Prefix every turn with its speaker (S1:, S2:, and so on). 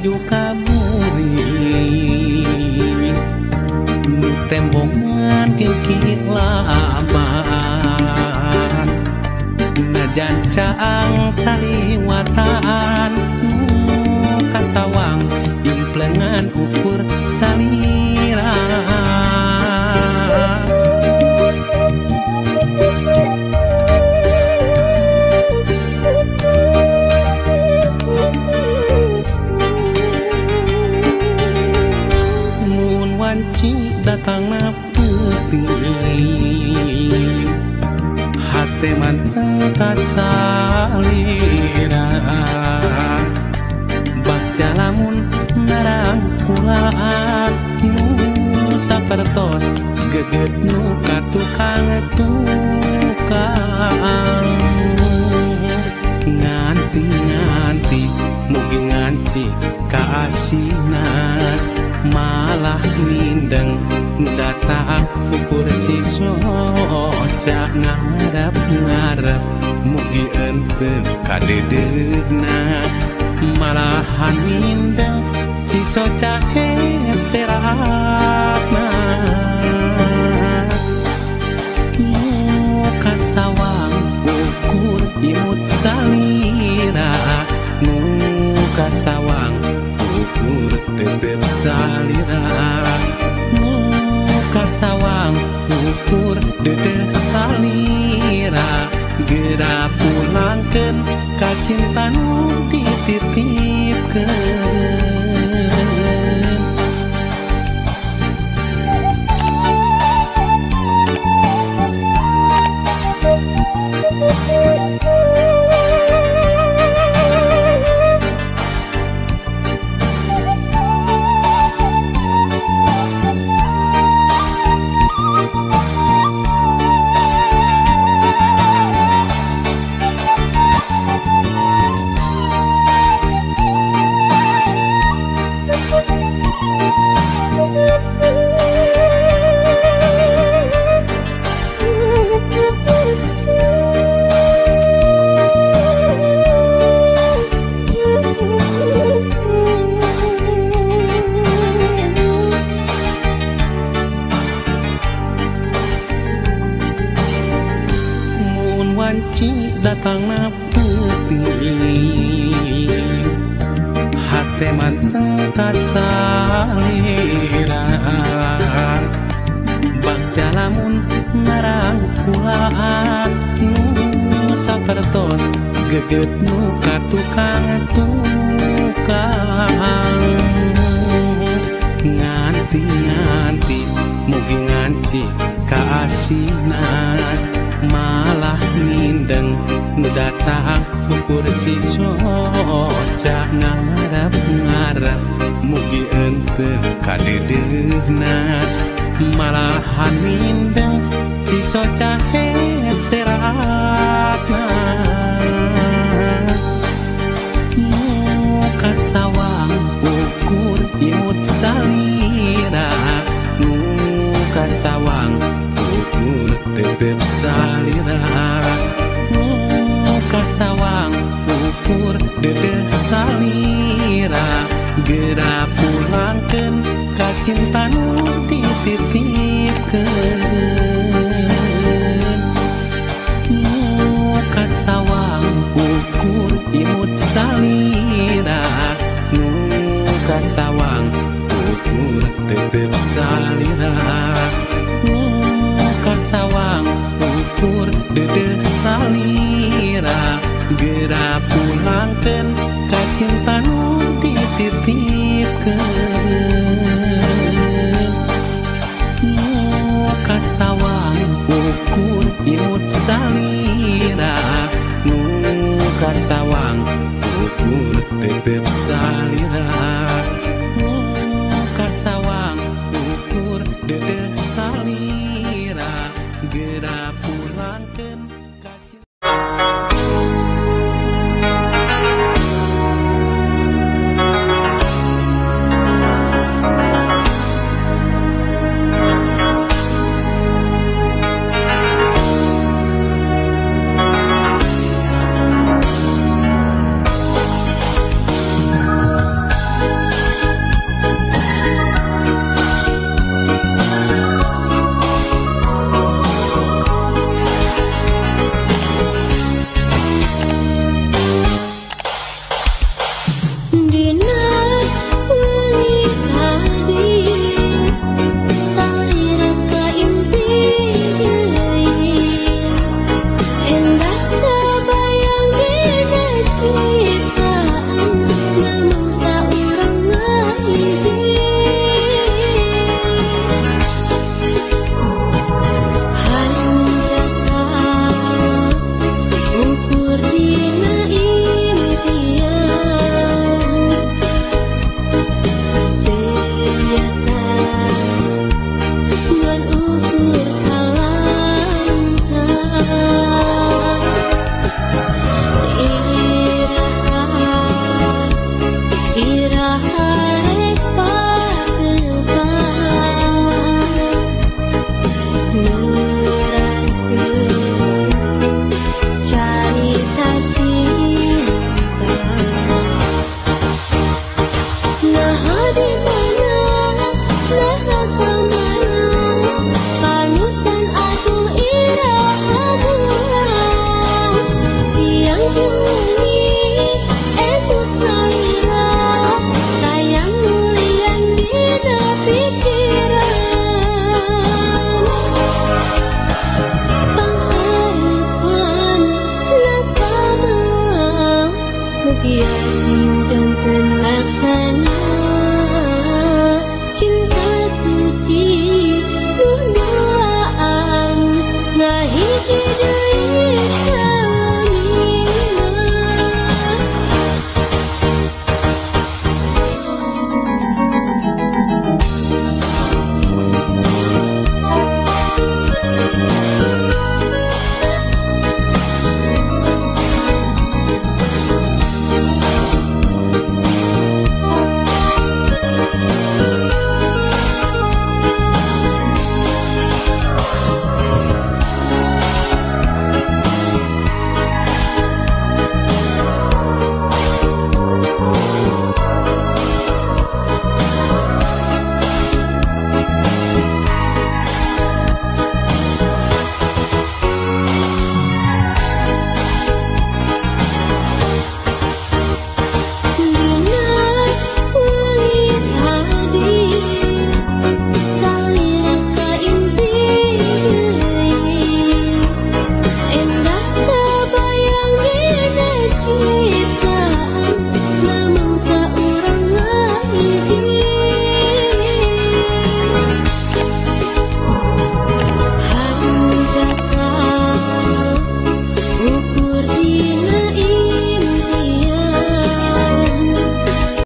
S1: maju ka buri nu tembongan kikit laban najan caang saliwatan nu kasawang implengan ukur salira. Mun wanci datangna peuting hate manteng kasalira bagja lamun narangkulaan nu sapertos geget nu ka tukang tukang nganti-nganti mugi nganti kaasinan malah mindeng datang ukur cisoca ngarep-ngarep mugi ente kadedeuna malahan mindeng cisoca heseratna nu kasawang ukur imut salira nu kasawang ukur tetep salira nu kasawang ukur dedeh salira geura pulangkeun ka cinta nu dititipkeun. Wanci datangna peuting hate manteng kasalira bagja lamun narangkulaan nu sapertos geget nu ka tukang tukang nganti-nganti mugi nganti kaasinan malah mindeng nu datang ukur cisoca ngarep-ngarep mugi ente kadedeuna malahan mindeng cisoca heseratna nu kasawang ukur imut salira nu kasawang ukur tetep salira nu kasawang ukur dedeh salira geura pulangkeun ka cinta nu dititipkeun nu kasawang ukur imut salira nu kasawang ukur tetep salira nu kasawang ukur dedeh salira geura pulangkeun ka cinta nu dititipkeun nu kasawang ukur imut salira nu kasawang ukur tetep salira nu kasawang ukur dedeh salira geura pulangkeun ka cinta.
S2: Yen